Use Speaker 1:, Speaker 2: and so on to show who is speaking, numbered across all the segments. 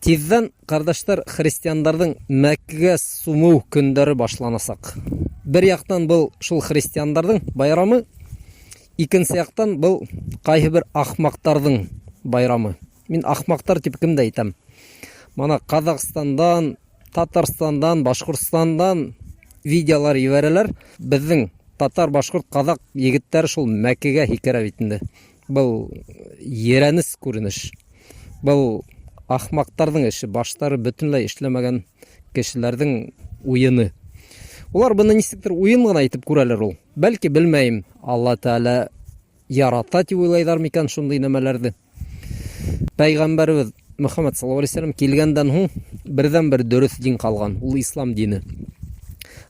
Speaker 1: Тиҙҙән, ҡәрҙәштәр, христиандарҙың Мәккәгә сумыу көндәре башланасаҡ. Бер яҡтан был шул христиандарҙың байрамы, икенсе яҡтан был ҡайһы бер ахмаҡтарҙың байрамы. Мин ахмаҡтар тип кемде әйтәм? Мана Ҡаҙағстандан, Татарстандан, Башҡортостандан видеолар ебәрәләр. Беҙҙең татар, башҡорт, ҡаҙаҡ егеттәре шул Мәккәгә һикерә бит инде. Был ерәнес күренеш. Был ахмаҡтарҙың эше, баштары бөтөнләй эшләмәгән кешеләрҙең уйыны. Улар быны нисектер уйын ғына итеп күрәләр ул. Бәлки, белмәйем, Алла Тәғәлә ярата тип уйлайҙар микән шундай нәмәләрҙе. Пәйғәмбәребеҙ Мөхәммәд саллаллаһу алейһи вәсәлләм килгәндән һуң берҙән-бер дөрөҫ дин ҡалған, ул ислам дине.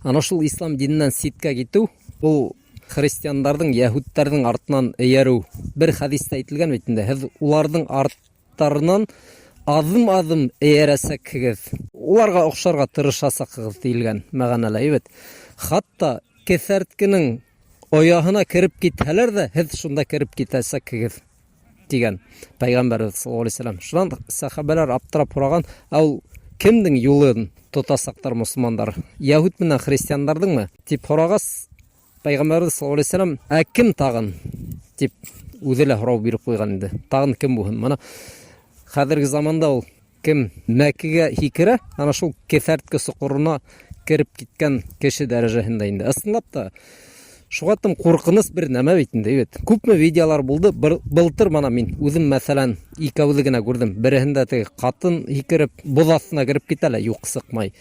Speaker 1: Ана шул ислам диненән ситкә китеү, ул христиандарҙың, йәһүдтәрҙең артынан эйәреү. Бер хәдистә әйтелгән бит инде, һеҙ уларҙың арттарынан аҙым-аҙым эйәрәсәкһегеҙ, уларға оҡшарға тырышасаҡһығыҙ тиелгән мәғәнәлә, әйбәт. Хатта кеҫәрткенең ояһына кереп китһәләр ҙә, һеҙ шунда кереп китәсәкһегеҙ, тигән пәйғәмбәребеҙ саллаллаһу алейһи вәсәләм. Шунан сәхәбәләр аптырап һораған, ә ул кемдең юлын тотасаҡтар мосолмандар? Йәһүд менән христиандарҙыңмы? Тип һорағас, Пәйғәмбәребеҙ саллаллаһу алейһи вәсәләм, ә кем тағын? Тип үҙе лә һорау биреп ҡуйған инде. Тағын кем булһын? Мына хәҙерге заманда ул кем мәкегә һикерә, ана шул кеҫәртке соҡорона кереп киткән кеше дәрәжәһендә инде. Ысынлап та шуға тым ҡурҡыныс бер нәмә бит инде, бит. Күпме видеолар булды, былтыр мына мин үҙем мәҫәлән икәүҙе генә күрҙем. Береһендә теге ҡатын һикереп боҙ аҫтына кереп китә лә, юҡ, сыҡмай.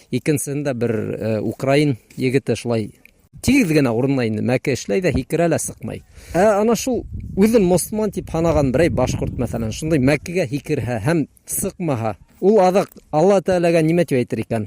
Speaker 1: Икенсеһендә бер э, украин егете шулай тигеҙ генә урынына инде мәке эшләй ҙә һикерә лә сыҡмай. Ә ана шул үҙен мосолман тип һанаған берәй башҡорт, мәҫәлән, шундай мәкегә һикерһә һәм сыҡмаһа, ул аҙаҡ Алла Тәғәләгә нимә тип әйтер икән?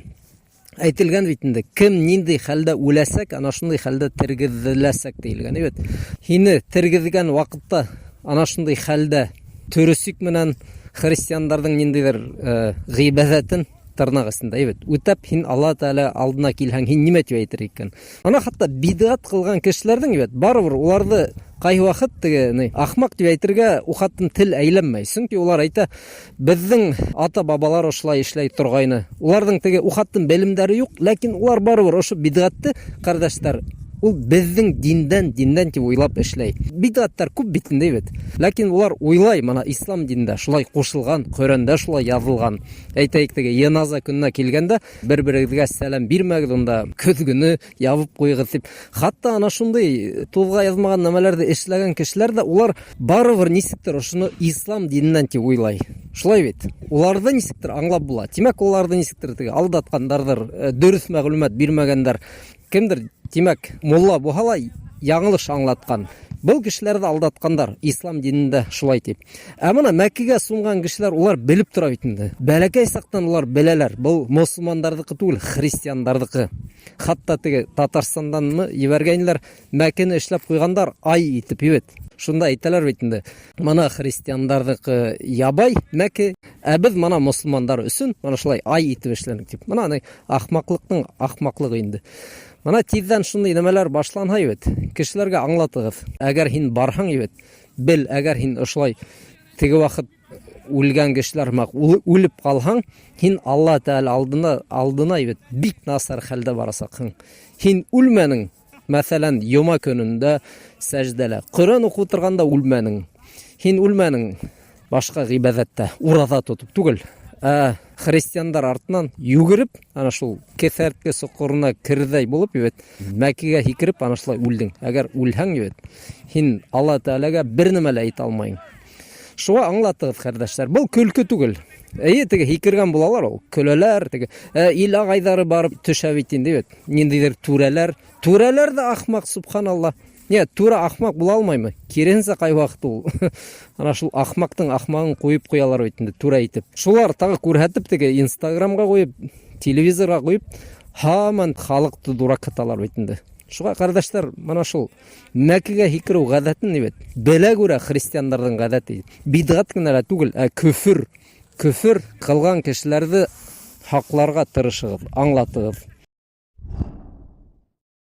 Speaker 1: Әйтелгән бит инде, кем ниндәй хәлдә үләсәк, ана шундай хәлдә тергеҙеләсәк тиелгән бит. Һине тергеҙгән ваҡытта ана шундай хәлдә төрөсик менән христиандарҙың ниндәйҙер э, ғибәҙәтен тырнаҡ эсендә, әйбәт. Үтәп һин Алла Тәғәлә алдына килһәң, һин нимә тип әйтер икән? Ана хатта бидғат кылган кешеләрнең әйбәт, барыбер уларҙы ҡайһы ваҡыт теге ни, ахмаҡ тип әйтергә ухаттын тел әйләнмәй. Сөнки улар әйтә, беҙҙең ата-бабалар ошолай эшләй торғайны. Уларҙың теге ухаттын белемдәре юк, ләкин улар барыбер ошо бидғатты, ҡәрҙәштәр, ул беҙҙең диндән, диндән тип уйлап эшләй. Бидғаттар күп бит инде бит. Ләкин улар уйлай, мына ислам динендә шулай ҡушылған, Ҡөрьәндә шулай яҙылған. Әйтәйек, теге йыназа көненә килгәндә, бер-берегеҙгә сәләм бирмәгеҙ, унда көҙгөнө ябып ҡуйығыҙ тип. Хатта ана шундай туҙға яҙмаған нәмәләрҙе эшләгән кешеләр ҙә улар барыбер нисектер ошоно ислам диненән тип уйлай. Шулай бит? Уларҙы нисектер аңлап була. Тимәк, уларҙы нисектер теге алдаткандарҙыр, э, дөрөҫ мәғлүмәт бирмәгәндәр. Кемдер, тимәк, мулла булһа ла, яңылыш аңлатҡан. Был кешеләрҙе алдаткандар, ислам динендә шулай тип. Ә мына Мәккәгә сумған кешеләр, улар белеп тора бит инде. Бәләкәй саҡтан улар беләләр, был мосолмандарҙыҡы түгел, христиандарҙыҡы. Хатта теге Татарстанданмы ебәргәйнеләр, Мәккәне эшләп ҡуйғандар, ай итеп, бит. Шунда әйтәләр бит инде, мына христиандарҙыҡы ябай Мәкке, ә беҙ мына мосолмандар өсөн мына шулай ай итеп эшләнек тип. Мына ни ахмаҡлыҡтың ахмаҡлығы инде. Мына тиҙҙән шундай нәмәләр башланһа бит, кешеләргә аңлатығыҙ. Әгәр һин барһаң бит, бел, әгәр һин ошолай теге ваҡыт үлгән кешеләр һымаҡ үлеп ҡалһаң, һин Алла Тәғәлә алдына, алдына бит бик насар хәлдә барасаҡһың. Һин үлмәнең, мәҫәлән, йома көнөндә сәждәлә, Ҡөрьән уҡып торғанда үлмәнең. Һин үлмәнең башҡа ғибәҙәттә, ураҙа тотоп түгел, ә христиандар артынан йүгереп, ана шул кеҫәртке соҡорона керҙәй булып, бит, мәкегә һикереп, ана шулай үлдең. Әгәр үлһәң, бит, һин Алла Тәғәләгә бер нәмә лә әйтә алмайың. Шуға аңлатығыҙ, ҡәрҙәштәр, был көлкө түгел. Эйе, теге һикергән булалар ул, көләләр, теге ә, ил ағайҙары барып төшә бит инде бит. Ниндәйҙер түрәләр, түрәләр ҙә ахмаҡ, субханалла. Не, түрә ахмаҡ була алмаймы? Киреһенсә ҡайваҡыт ул. Ана шул ахмаҡтың ахмағын ҡуйып ҡуялар бит инде түрә итеп. Шулар тағы күрһәтеп теге Инстаграмға ҡуйып, телевизорға ҡуйып, һаман халыҡты дуракаталар бит инде. Шуға, ҡәрҙәштәр, мына шул мәкегә һикереү ғәҙәтен бит белә күрә христиандарҙың ғәҙәте. Бидғәт кенә лә түгел, ә көфөр. Көфөр ҡылған кешеләрҙе һаҡларға тырышығыҙ, аңлатығыҙ.